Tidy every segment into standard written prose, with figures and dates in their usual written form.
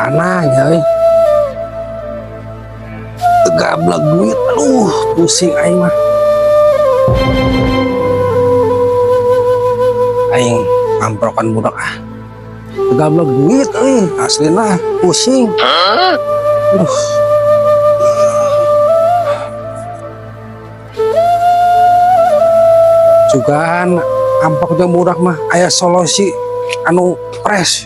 Mana nya euy? Teu gablek duit, aduh, pusing aing mah. Aing amprokan budak ah. Teu gablek duit euy, aslina pusing. Aduh. Sugan amplok jeung budak mah aya solusi anu fresh.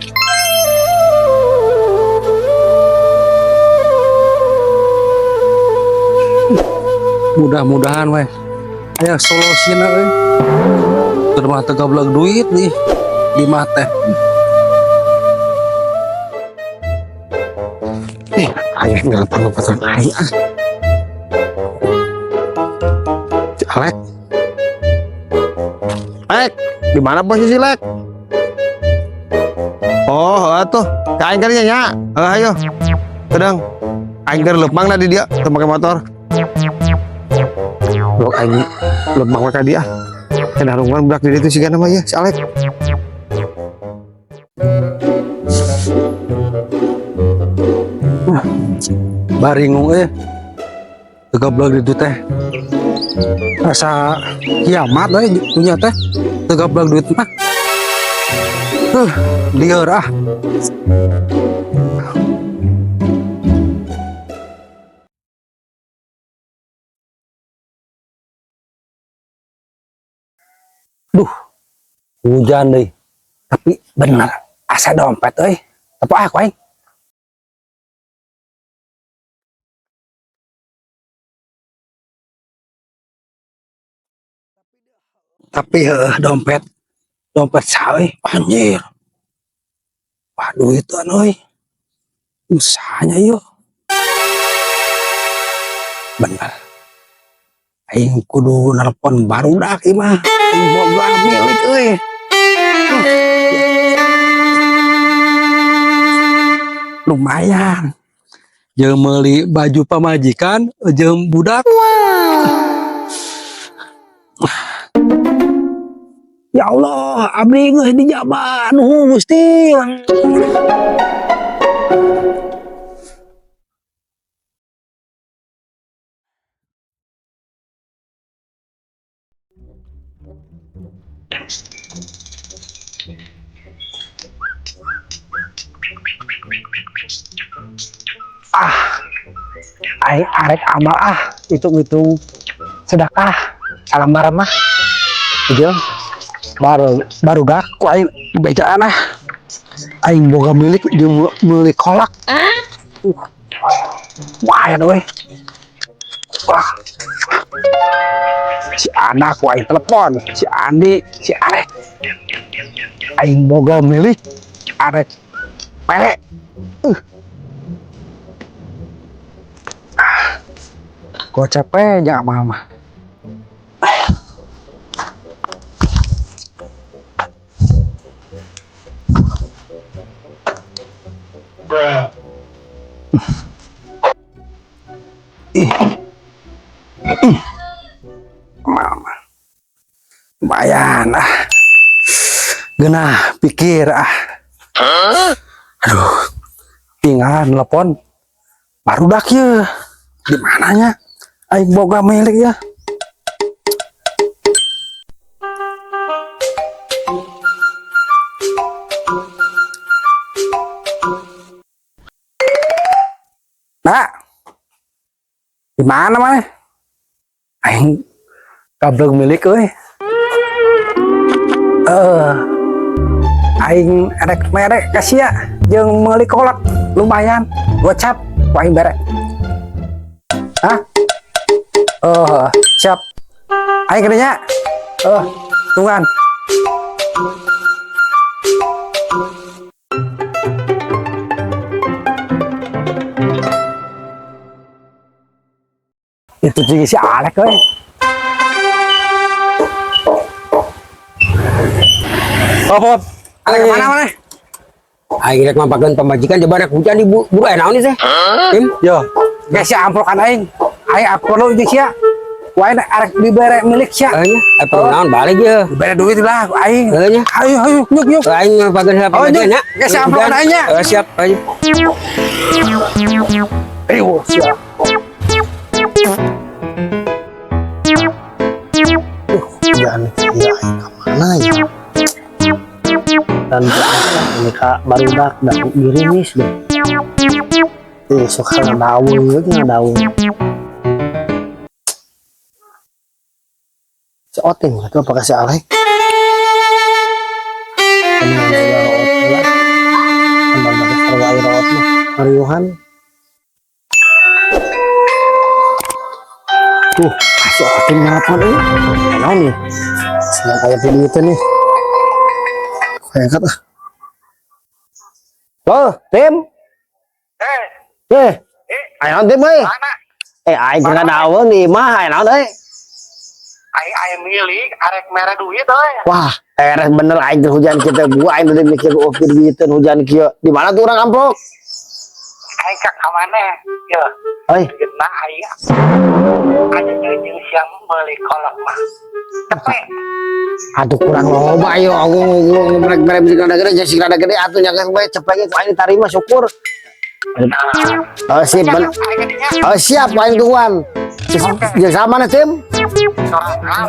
Mudah-mudahan weh aya solusina euy. Keur mah teu gablek duit nih di mah teh. Eh, ayah nelpon nelpon aing ah. Si Alek. Lek, di mana posisi Lek? Oh, atuh. Ka aing kan nya. Heuh, ayo. Sedang. Aing dari lempang di dia, teu make motor. Blok aing lempang we ka dia. Kena rungan budak di ditu sigana mah ya si Alek. Baringung euy. Teu gablek duit teh. Asa kiamat euy dunya teh. Teu gablek duit mah. Lieur ah. Duh, hujan deui. Tapi bener asa dompet euy. Tepo ah ku aing. Tapi heuh dompet. Dompet saha euy? Anjir. Wah, duitan euy. Usahanya yuk. Bener. Aing kudu nelpon barudak ieu mah. Aing boga milik euy. Lumayan. Jeung meuli baju pamajikan jeung budak. Ya Allah, abdi geus dijabah nuhun Gusti. Ah, aing arek amal ah, hitung-hitung sedekah salambar mah. Jeung baru gak ku aing bejaan ah. Aing boga milik jeung milik kolak. Wah, ya euy. Wah. Si anak ku aing telepon, si Andi, si Arek. Aing boga milik arek pere. Gocep we jangan mama. Ih. Mama. Lumayan ah. Geunah pikir ah. Aduh. Tinggal nelpon barudak ye. Di mananya? Aing boga milik ya. Nak, di mana mana? Aing gablek milik euy. Aing erek merek ka sia jeung meuli kolak lumayan gocap ku aing bere. Hah? Oh, siap. Aing kadinya. Oh, tungguan. Itu juga si Alek euy. Oh, Pop. Alek kemana mana? Aing rek mampakeun pamajikan coba rek hujan di buru aya naon ieu teh? Tim. Yo, geus sia amplokan aing. Aing aku perlu jeung sia. Ku aing arek dibere milik sia. Heuh nya, eh perlu naon balik ye. Dibere duit lah ku aing. Heuh nya. Ayo ayo nyuk nyuk. Aing mapakeun heula Oh, pamajikan nyuk. nya. Geus amplop aing nya. Heuh, siap ayo. Ayo siap. Hujan ya, kemana ya? Dan ini kak barudak dan gerimis deh. Eh, sok ngadaung gitu ngadaung. Si Otim itu apakah si Alek? Ini ada root lah. Tambah pakai sarwa air root mah. Mariuhan. Tuh, si Otim nelpon euy. Naon nih? Sedang kayak video itu nih. Kayak angkat ah. Oh, Tim. Eh, ayo Tim euy. Eh, aing keur ngadaweung di imah, aya naon euy? Aing aing milik arek mere duit euy. Wah, ereh bener aing keur hujan kita gua aing tadi mikir oh duiteun hujan kieu. Di mana tuh urang amplop? Aing ka ka maneh? Yo, Euy, duitna aing. Aing jeung siang meuli kolak mah. Cepet. Atuh kurang loba yo aku ngebrek-brek sing rada gede sing rada gede atuh nya geus bae cepet ge ku aing ditarima syukur. Oh, sip, ben. Oh, siap aing tungguan. Jeung sama nih tim.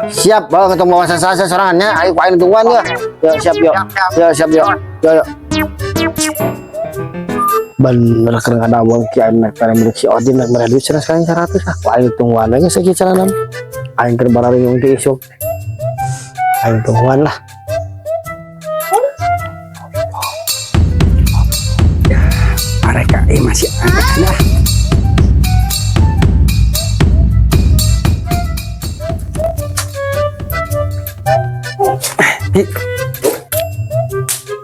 Siap, bawa ketemu wawasan saya sorangannya, ayo ku aing tungguan ya. Yo, siap yo. Yo, siap yo. Yo, yo. Bener keur ngadawang ki aing nek mere milik si Odin nek mere duit cenah sekali 100 ah. Ku aing tungguan aja sakieu cenah. Aing keur bararingung ti isuk. Aing tungguan lah. Mereka masih ada.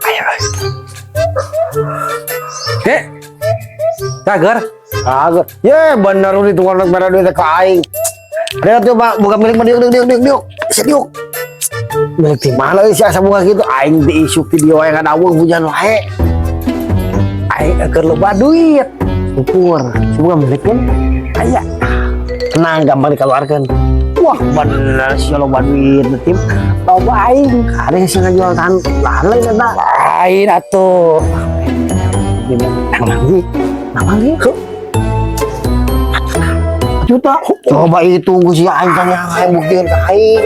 Ayo. Eh. Cager. Kagak. Ye, bener udah tungguan nek mere duit ke aing. Ada tuh Pak, buka milik mah diuk diuk diuk diuk diuk. Si diuk. Milik di mana euy si asa buka gitu aing di isuk di dieu wae ngadawung hujan wae. Aing keur loba duit. Syukur, semoga milik kan. Aya. Tenang, gampang dikeluarkan. Wah, bener sih loba duit tim. Loba aing. Ada yang sih ngajual tahan lahan lain eta. Lain atuh. Nang lagi, nang lagi. Juta. Coba itu gue sih aing tanya aing buktiin ke aing.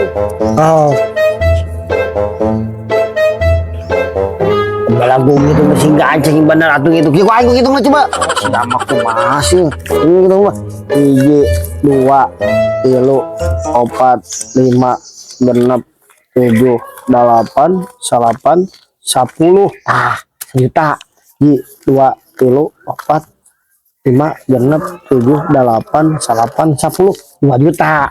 Oh. Balagung gitu mesti nggak anjing bener atuh gitu. Kieu aing gitu mah coba. Si amak kumaha sih. Ini gitu mah. 1 2 3 4 5 6 7 8 9 10. Ah, sejuta. 1 2 3 4 5 6 7 8 9 10. 2 juta.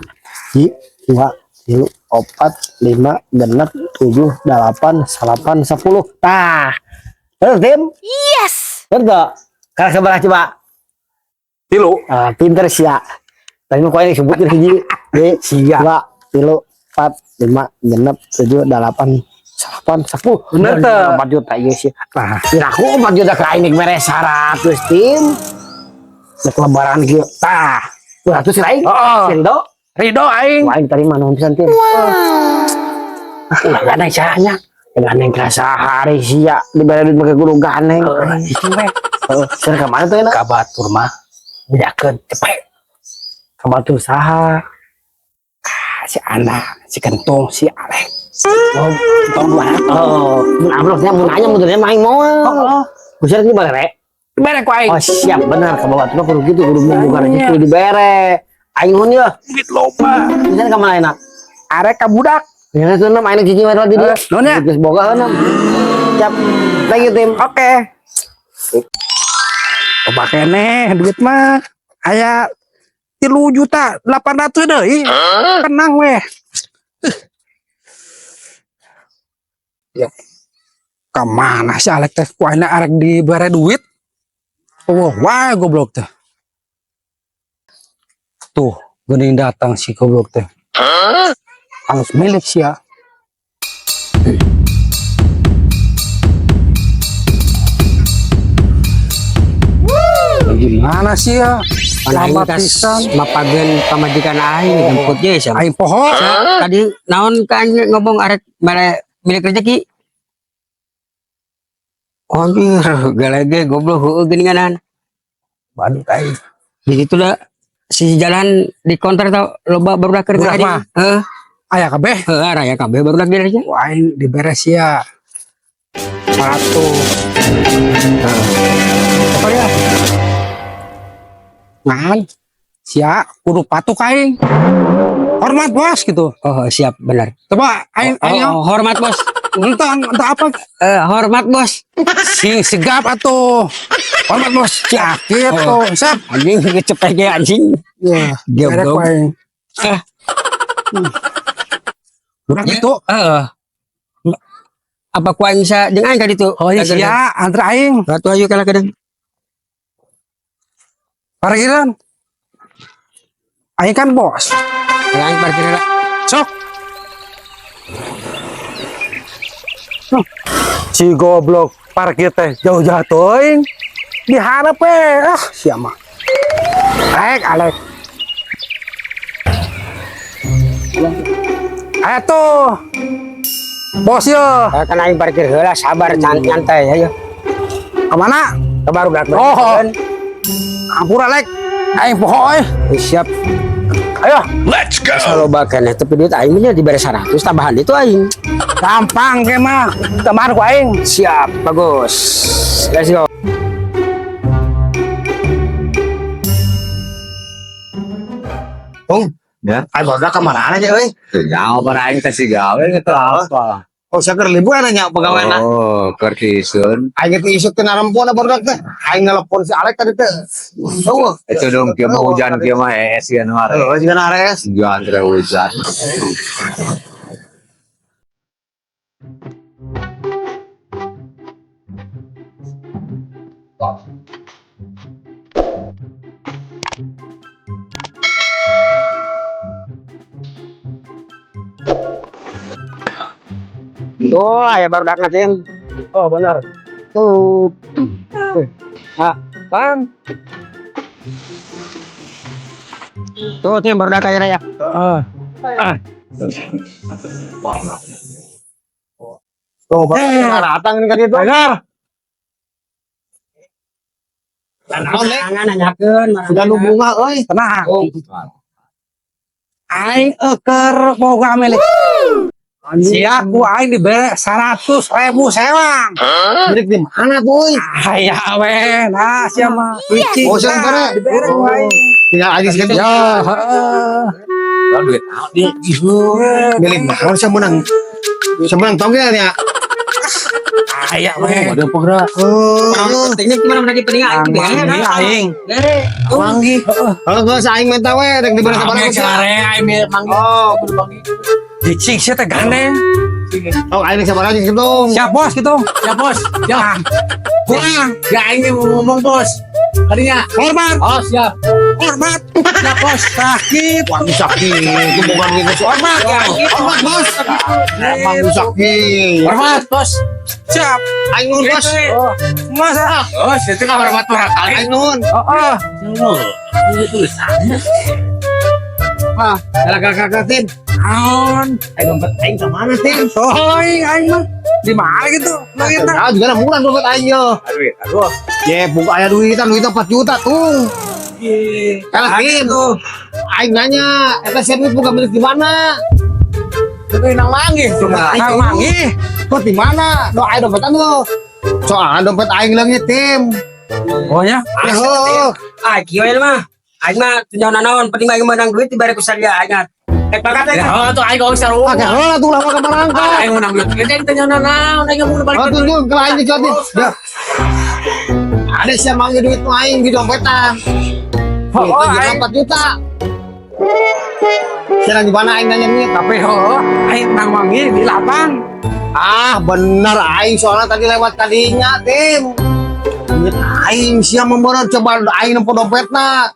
1 2 3 4 5 6 7 8 9 10. Tah. Bener, Tim? Yes! Bener gak? Karena sebelah coba. Tilu. Ah, pinter sih ya. Tadi mah kau ini sebutin hiji, Siap. 2, 3, 4, 5, 6, 7, 8, 9, 10. Bener tuh. 4 juta iya sih. Nah, Kira aku 4 juta ke aing mere 100 tim. Nek lebaran kieu. tah. 200 sih aing. Oh. Ridho. Ridho aing. Wah, aing tarima nuhun pisan tim. Ulah gandeng sahanya. Gandeng ka sahari sia dibere duit make kudu gandeng. Itu we. Heeh, cenah ka mana tuh enak? Ka batur mah bejakeun cepet. Ka batur saha? Ah, si anak, si Kentung, si Alek. Oh, Tong 200. oh, mun amplopnya mun nanya mun tanya mah aing moal. Oh, Kusir ini bare. Dibere ku aing. Oh, siap benar ka batur mah kudu gitu kudu buka rezeki kudu dibere. Aing nuhun yeuh. Duit loba. Kusir ka mana enak? Arek ka budak. Ya tuh nam aing cicing wae di dieu. Nuhun ya. Geus boga heuh nam. Siap. Thank you tim. Oke. Loba keneh duit mah. Aya 3.800.000 deui. Tenang weh. Ya. Kemana si Alek teh? Ku aing arek dibere duit. Oh, wah goblok teh. Tuh, geuning datang si goblok teh. Harus milik sia. Gimana sih ya? Aing Lama tas pisan. Mapageun pamajikan aing jemput ge sia. Aing poho. Tadi naon ka aing ngomong arek mere milik rezeki. Anjir, galege goblok heueuh geuninganan. Waduh aing. Di situ lah si jalan di konter tau loba barudak keur Budak tadi. mah? Heeh, Aya kabeh. heuh raya kabeh barudak di dieu. Wah, aing diberes ya. 100. Apa ya? Ngan. Sia kudu patuh ka aing. Hormat bos gitu. Oh, siap benar. Coba aing Oh, aing oh, hormat bos. Entah entah apa Eh, hormat bos. sing sigap atuh. Hormat bos. Ya gitu. Oh. Siap. Anjing kecepet ge anjing. Ya, Goblok. beres ku aing. Ah. Budak itu. Heeh. Apa ku aing bisa jeung aing ka ditu? Oh iya sia, antar aing. Ratu ayu kalah kadang. Parkiran. Aing kan bos. Kalau aing parkir lah. Sok. Si goblok parkir teh jauh-jauh teuing. Diharap we. Ah, sia mah. Alek, alek. Ayo tuh. Bos yo. Kan aing parkir heula sabar nyantai ayo. Kemana? Ke barudak. Oh. Ampura lek. Aing poho euy. Siap. Ayo, Loba keneh tapi duit aing nya dibere 100 tambahan itu aing. Gampang ke mah. Teman ku aing. Siap, bagus. Let's go. Bung, Ya. aing barudak ka mana aja euy? Nyawa para aing teh si gawe gitu apa. Oh, sia keur libur nya pegawai. Oh, keur kisun. Aing teh isuk teh narempon barudak teh. Aing nelpon si Alek tadi teh. Eueuh. Itu dong kieu mah hujan kieu mah hees ya nu are. Heueuh jiga ares. Hujan teh hujan. Tuh, aya barudak ngatin. Oh, benar. Tuh. Ah, Bang. Tuh, tuh barudak aya raya. Heeh. Tuh, barudak datang ini ka ditu. Benar. Naon, Lek? Tangan nanyakeun. Sudah nu bunga euy. Tenang. Oh. Aing eker boga milik. Sia ku aing dibere 100.000 sewang. Milik di mana tuh euy? Aya we, nah sia mah. Licik. Oh, sia dibere. Dibere ku aing. Tinggal aja segitu. Ya, heeh. Duit naon di. Milik naon sia meunang. Sia meunang tong nya. Aya we. Ada penggerak. Oh. Pentingnya gimana lagi penting aing Manggih aing. Bere. Manggih. Kalau geus aing minta we rek dibere sabaraha sia. aing manggih. Oh, Licik sia teh gandeng. oh aing rek sabaraha jeung kitu. Siap bos gitu. Ya bos, ya. Kurang. Ya ini mau ngomong bos. Tadinya. Hormat, Oh siap. hormat. Siap bos. Sakit. Wah, sakit. Itu bukan gitu. Hormat. Hormat, Bos. Emang sakit. Hormat bos. Siap. Aing nuhun, Bos. Masa? Oh, itu kan hormat orang kali. Aing nuhun. Heeh. Ah, kakak Tin. Naon? Aing dompet aing ka mana, Tin? Soy aing mah. Di mana gitu? Nah, kita. Ah, juga lah murah dompet aing yo. Duit. Aduh. Ye, buka aya duitan, duitan 4 juta tuh. Kalah Tin. Aing nanya, eta sia duit buka milik di mana? Itu nang manggih cuma. Nang manggih. Kok di mana? Do aing dompetan lo. Soalnya dompet aing leungit, Tim. Oh ya. Ya heuh. Ah, kieu we mah. Aing mah teu nyaho naon, penting mah aing menang duit dibere ku saria aing. Rek bakat Ya, aing. oh tuh aing kok seru. Ah, heula tuh lama ka barangka. Aing menang duit. Ini aing tanya naon, aing mau balik. Oh, tunggu, kalau aing dicotin. Ya. Ada siapa manggil duit nu aing di dompetan. Oh, Duit aing. 4 juta. Sekarang di mana aing nanya duit? Tapi heuh, aing nang manggih di lapang. Ah, bener aing soalnya tadi lewat tadinya, Tim. Duit aing sia membener coba aing nempo dompetna.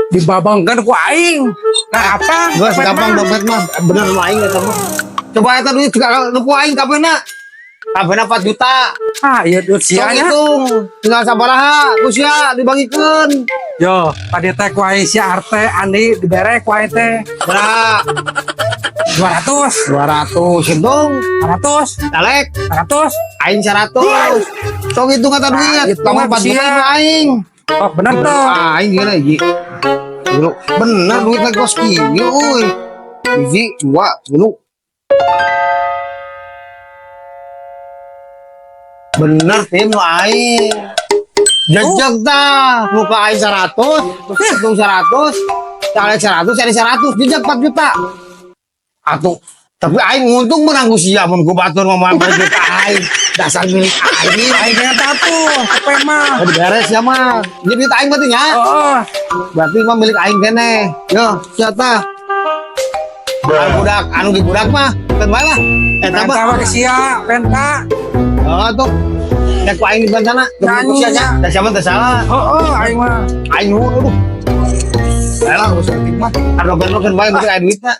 Dibabangkeun ku aing. Nah, apa? Geus gampang dompet mah, bener nu aing eta mah. Coba eta duit juga nempo aing kabehna. Kabehna 4 juta. Ah, iya duit Sok sia nya. hitung, tinggal sabaraha ku sia dibagikeun. Yo, tadi teh ku aing si Arte Andi dibere ku aing teh Berapa? 200, 200 hitung. 100, Talek, 100. aing 100. Sok hitung kata duit. Hitung Tambah 4 juta sia. itu aing. Oh, bener tuh. Ah, aing gila hiji. Dulu bener duit lagi kos kieu euy. Hiji, dua, tilu. Bener tim nu aing. Jejeg tah, muka aing 100, hitung 100, talek 100, cari 100, jejeg 4 juta. Atuh, tapi aing untung menang ku sia mun ku batur ngomong 4 juta aing. Dasar milik aing. Aing dengan tatu, apa mah? Oh, beres ya mah. Jadi duit aing berarti nya. Oh, Berarti mah milik aing keneh. Yo, siapa? Anu budak, anu di budak mah, kan bae lah. Eta mah. penta mah ke sia, penta. Oh, tuh. Ya ku aing di sana, Nyanyi. ku sia nya. Da siapa teh salah. Oh, aing mah. Aing nu aduh. Bae lah usah mah. Anu bener kan bae berarti aing duitna.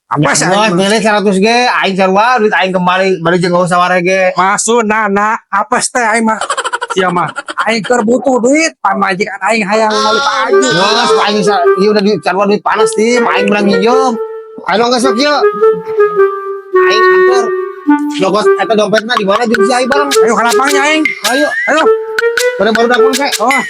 Apa sih Wah, aing mah? milik 100 ge, aing sarua duit aing kembali, balik jeung usah warege. Masuk nana, apa teh aing mah? Sia mah. Aing keur butuh duit, pamajikan aing hayang meuli baju. Geus, aing ieu udah duit sarua duit panas tim, aing menang minjem. Ayo geus sok ieu. Aing atur. Logos eta dompetna di mana jeung si aing bareng. Ayo ke lapangnya aing. Ayo, Ayo. pada baru dapur kayak. Oh.